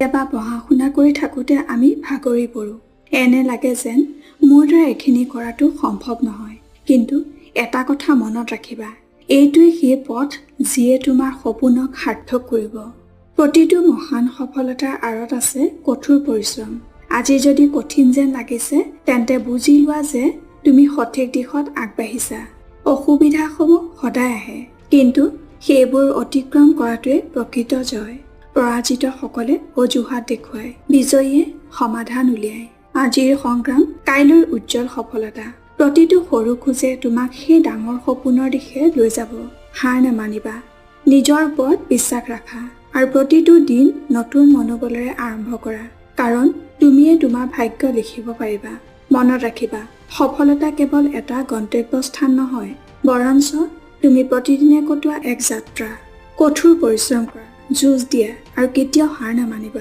কেতিয়াবা পঢ়া শুনা কৰি থাকোঁতে আমি ভাগৰি পৰোঁ। এনে লাগে যেন মোৰ দ্বাৰা এইখিনি কৰাটো সম্ভৱ নহয়। কিন্তু এটা কথা মনত ৰাখিবা, এইটোৱে সেই পথ যিয়ে তোমাৰ সপোনক সাৰ্থক কৰিব। প্ৰতিটো মহান সফলতাৰ আঁৰত আছে কঠোৰ পৰিশ্ৰম। আজি যদি কঠিন যেন লাগিছে, তেন্তে বুজি লোৱা যে তুমি সঠিক দিশত আগবাঢ়িছা। অসুবিধাসমূহ সদায় আহে, কিন্তু সেইবোৰ অতিক্ৰম কৰাটোৱে প্ৰকৃত জয়। পৰাজিতসকলে অজুহাত দেখুৱায়, বিজয়ীয়ে সমাধান উলিয়ায়। আজিৰ সংগ্ৰাম কাইলৈৰ উজ্জ্বল সফলতা। প্ৰতিটো সৰু খোজে তোমাক সেই ডাঙৰ সপোনৰ দিশে লৈ যাব। হাৰ নামানিবা, নিজৰ ওপৰত বিশ্বাস ৰাখা আৰু প্ৰতিটো দিন নতুন মনোবলেৰে আৰম্ভ কৰা, কাৰণ তুমিয়ে তোমাৰ ভাগ্য লিখিব পাৰিবা। মনত ৰাখিবা, সফলতা কেৱল এটা গন্তব্যস্থান নহয়, বৰঞ্চ তুমি প্ৰতিদিনে কটোৱা এক যাত্ৰা। কঠোৰ পৰিশ্ৰম কৰা, যুঁজ দিয়া আৰু কেতিয়াও হাৰ নামানিবা।